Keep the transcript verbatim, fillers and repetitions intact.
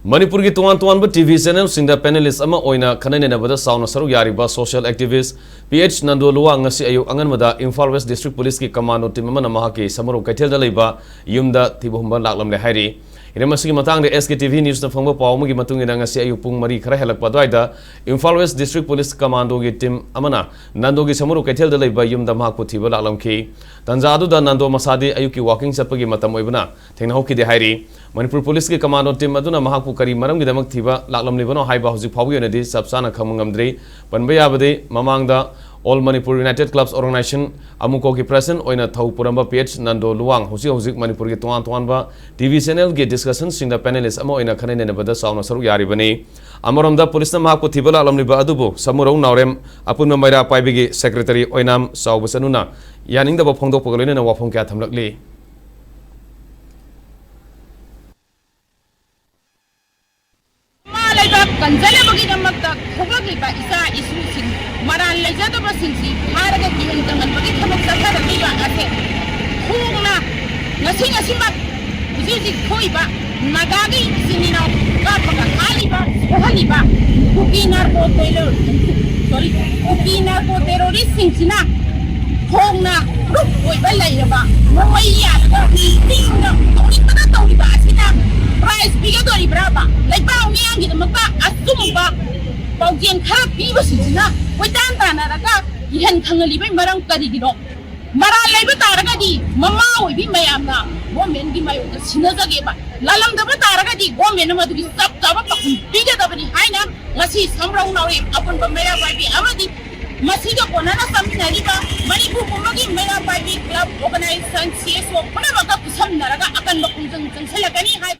ꯃꯅꯤꯄꯨꯔꯒꯤ ꯇꯣꯉꯥꯟ ꯇꯣꯉꯥꯟꯕ ꯇꯤ ꯚꯤ ꯆꯦꯅꯦꯜꯁꯤꯡꯗ ꯄꯦꯅꯦꯂꯤꯁ ꯑꯃ ꯑꯣꯏꯅ ꯈꯟꯅ ꯅꯩꯅꯕꯗ ꯆꯥꯎꯅ ꯁꯔꯨꯛ ꯌꯥꯔꯤꯕ social ꯑꯦꯛꯇꯤꯚꯤꯁ꯭ꯠ P H Nando Luwang ꯉꯁꯤ ꯑꯌꯨꯛ ꯑꯉꯟꯕꯗ ꯏꯝꯐꯥꯜ ꯋꯦꯁ꯭ꯠ ꯗꯤꯁꯇ꯭ꯔꯤꯛ ꯄꯨꯂꯤꯁꯀꯤ ꯀꯃꯥꯟꯗꯣ ꯇꯤꯝ ꯑꯃꯅ ꯃꯍꯥꯛꯀꯤ ꯁꯃꯨꯔꯧ ꯀꯩꯊꯦꯜꯗ ꯂꯩꯕ ꯌꯨꯝꯗ ꯊꯤꯕ ꯍꯨꯝꯕ ꯂꯥꯛꯂꯝꯂꯦ ꯍꯥꯏꯔꯤ꯫ ꯍꯤꯔꯝ ꯑꯁꯤꯒꯤ ꯃꯇꯥꯡꯗ ꯑꯦꯁ ꯀꯦ ꯇꯤ ꯚꯤ ꯅ꯭ꯌꯨꯁꯅ ꯐꯪꯕ ꯄꯥꯎ ꯑꯃꯒꯤ ꯃꯇꯨꯡ ꯏꯟꯅ, ꯉꯁꯤ ꯑꯌꯨꯛ ꯄꯨꯡ ꯃꯔꯤ ꯈꯔ ꯍꯦꯜꯂꯛꯄ ꯑꯗꯨꯋꯥꯏꯗ ꯏꯝꯐꯥꯜ ꯋꯦꯁ꯭ꯠ ꯗꯤꯁꯇ꯭ꯔꯤꯛ ꯄꯨꯂꯤꯁ ꯀꯃꯥꯟꯗꯣꯒꯤ ꯇꯤꯝ ꯑꯃꯅ ꯅꯟꯗꯣꯒꯤ ꯁꯃꯨꯔꯧ ꯀꯩꯊꯦꯜꯗ ꯂꯩꯕ ꯌꯨꯝꯗ ꯃꯍꯥꯛꯄꯨ ꯊꯤꯕ ꯂꯥꯛꯂꯝꯈꯤ꯫ ꯇꯥꯟꯖꯥ ꯑꯗꯨꯗ ꯅꯟꯗꯣ ꯃꯁꯥꯗꯤ ꯑꯌꯨꯛꯀꯤ ꯋꯥꯀꯤꯡ ꯆꯠꯄꯒꯤ ꯃꯇꯝ ꯑꯣꯏꯕꯅ ꯊꯦꯡꯅꯍꯧꯈꯤꯗꯦ ꯍꯥꯏꯔꯤ꯫ ꯃꯅꯤꯄꯨꯔ ꯄꯨꯂꯤꯁꯀꯤ ꯀꯃꯥꯟꯗꯣ ꯇꯤꯝ ꯑꯗꯨꯅ ꯃꯍꯥꯛꯄꯨ ꯀꯔꯤ ꯃꯔꯝꯒꯤꯗꯃꯛ ꯊꯤꯕ ꯂꯥꯛꯂꯝꯂꯤꯕꯅꯣ ꯍꯥꯏꯕ ꯍꯧꯖꯤꯛ ꯐꯥꯎꯕꯒꯤ ꯑꯣꯏꯅꯗꯤ ꯆꯞ ꯆꯥꯅ ꯈꯪꯕ ꯉꯝꯗ꯭ꯔꯤ꯫ ꯄꯟꯕ ꯌꯥꯕꯗꯤ, ꯃꯃꯥꯡꯗ ꯑꯣꯜ ꯃꯅꯤꯄꯨꯔ ꯌꯨꯅꯥꯏꯇꯦꯗ ꯀ꯭ꯂꯕꯁ ꯑꯣꯔꯒꯅꯥꯏꯖꯦꯁꯟ, ꯑꯃꯨꯀꯣꯒꯤ ꯄ꯭ꯔꯦꯁꯤꯗꯦꯟꯠ ꯑꯣꯏꯅ ꯊꯧ ꯄꯨꯔꯝꯕ ꯄꯤ ꯑꯩꯆ ꯅꯟꯗꯣ ꯂꯨꯋꯥꯡ ꯍꯧꯖꯤꯛ ꯍꯧꯖꯤꯛ ꯃꯅꯤꯄꯨꯔꯒꯤ ꯇꯣꯉꯥꯟ ꯇꯣꯉꯥꯟꯕ ꯇꯤ ꯚꯤ ꯆꯦꯅꯦꯜꯒꯤ ꯗꯤꯁꯀꯁꯟꯁꯤꯡꯗ ꯄꯦꯅꯦꯂꯤꯁ ꯑꯃ ꯑꯣꯏꯅ ꯈꯟꯅ ꯅꯩꯅꯕꯗ ꯆꯥꯎꯅ ꯁꯔꯨꯛ ꯌꯥꯔꯤꯕꯅꯤ꯫ ꯑꯃꯔꯣꯝꯗ, ꯄꯨꯂꯤꯁꯅ ꯃꯍꯥꯛꯄꯨ ꯊꯤꯕ ꯂꯥꯛꯂꯝꯂꯤꯕ ꯑꯗꯨꯕꯨ ꯁꯃꯨꯔꯧ ꯅꯥꯎꯔꯦꯝ ꯑꯄꯨꯟꯕ ꯃꯩꯔꯥ ꯄꯥꯏꯕꯤꯒꯤ ꯁꯦꯀ꯭ꯔꯦꯇꯔꯤ ꯑꯣꯏꯅꯥꯝ ꯆꯥꯎꯕ ꯆꯅꯨꯅ ꯌꯥꯅꯤꯡꯗꯕ ꯐꯣꯡꯗꯣꯛꯄꯒ ꯂꯣꯏꯅꯅ ꯋꯥꯐꯝ ꯀꯌꯥ ꯊꯝꯂꯛꯂꯤ꯫ ꯃꯃꯥ ꯂꯩꯕꯥꯛ ꯀꯟꯖꯅꯕꯒꯤꯗꯃꯛꯇ ꯊꯣꯛꯂꯛꯂꯤꯕ ꯏꯆꯥ ꯏꯁꯨꯁꯤꯡ, ꯃꯔꯥꯜ ꯂꯩꯖꯗꯕꯁꯤꯡꯁꯤ ꯐꯥꯔꯒ ꯇꯨꯔꯦꯜ ꯇꯝꯍꯟꯕꯒꯤ ꯊꯕꯛ ꯆꯠꯊꯔꯛꯂꯤꯕ ꯑꯁꯦ ꯊꯣꯡꯅ ꯉꯁꯤ ꯉꯁꯤꯃꯛ ꯍꯧꯖꯤꯛ ꯍꯧꯖꯤꯛ ꯊꯣꯛꯏꯕ ꯅꯥꯒꯥꯒꯤ ꯏꯆꯤꯟ ꯏꯅꯥꯎ ꯀꯥꯞꯄꯒ ꯍꯥꯠꯂꯤꯕ, ꯁꯣꯛꯍꯜꯂꯤꯕ ꯀꯨꯀꯤ ꯅꯥꯔꯀꯣ ꯇꯦꯔꯣꯔ, ꯁꯣꯔꯤ, ꯀꯨꯀꯤ ꯅꯥꯔꯀꯣ ꯇꯦꯔꯣꯔꯤꯁꯁꯤꯡꯁꯤꯅ ꯊꯣꯡꯅ ꯄ꯭ꯔꯨꯐ ꯑꯣꯏꯕ ꯂꯩꯔꯕ ꯅꯣꯡꯃꯩ ꯌꯥꯜꯂꯒ ꯆꯤꯡꯗ ꯇꯧꯅꯤꯡꯕꯗ ꯇꯧꯔꯤꯕ ꯑꯁꯤꯅ ꯄ꯭ꯔꯥꯏꯖ ꯄꯤꯒꯗꯣꯔꯤꯕ꯭ꯔꯥꯕ? ꯂꯩꯕꯥꯛ ꯃꯤꯌꯥꯝꯒꯤꯗꯃꯛꯇ ꯑꯆꯨꯝꯕ ꯄꯥꯎꯖꯦꯜ ꯈꯔ ꯄꯤꯕꯁꯤꯡꯁꯤꯅ ꯀꯣꯏꯇꯥꯟ ꯇꯥꯟꯅꯔꯒ ꯏꯍꯟ ꯈꯪꯍꯜꯂꯤꯕꯒꯤ ꯃꯔꯝ ꯀꯔꯤꯒꯤꯅꯣ? ꯃꯔꯥꯜ ꯂꯩꯕ ꯇꯥꯔꯒꯗꯤ ꯃꯃꯥ ꯑꯣꯏꯕꯤ ꯃꯌꯥꯝꯅ ꯒꯣꯔꯃꯦꯟꯒꯤ ꯃꯥꯌꯣꯛꯇ ꯁꯤꯟꯅꯖꯒꯦꯕ, ꯂꯥꯜꯂꯝꯗꯕ ꯇꯥꯔꯒꯗꯤ ꯒꯣꯔꯃꯦꯟꯅ ꯃꯗꯨꯒꯤ ꯆꯞ ꯆꯥꯕ ꯄꯥꯎꯈꯨꯝ ꯄꯤꯒꯗꯕꯅꯤ ꯍꯥꯏꯅ ꯉꯁꯤ ꯁꯝꯔꯧ ꯅꯥꯎꯔꯦꯝ ꯑꯄꯨꯟꯕ ꯃꯩꯔꯥ ꯄꯥꯏꯕꯤ ꯑꯃꯗꯤ ꯃꯁꯤꯒ ꯀꯣꯟꯅꯅ ꯆꯠꯃꯤꯟꯅꯔꯤꯕ ꯃꯅꯤꯄꯨꯔ ꯄꯨꯝꯕꯒꯤ ꯃꯩꯔꯥ ꯄꯥꯏꯕꯤ ꯀ꯭ꯂꯕ, ꯑꯣꯔꯒꯅꯥꯏꯖꯦꯁꯟ, ꯁꯤ ꯑꯦꯁ ꯑꯣ ꯄꯨꯝꯅꯃꯛꯀ ꯈꯨꯠꯁꯝꯅꯔꯒ ꯑꯀꯟꯕ ꯈꯣꯡꯖꯪ ꯆꯪꯁꯤꯜꯂꯛꯀꯅꯤ ꯍꯥꯏ꯫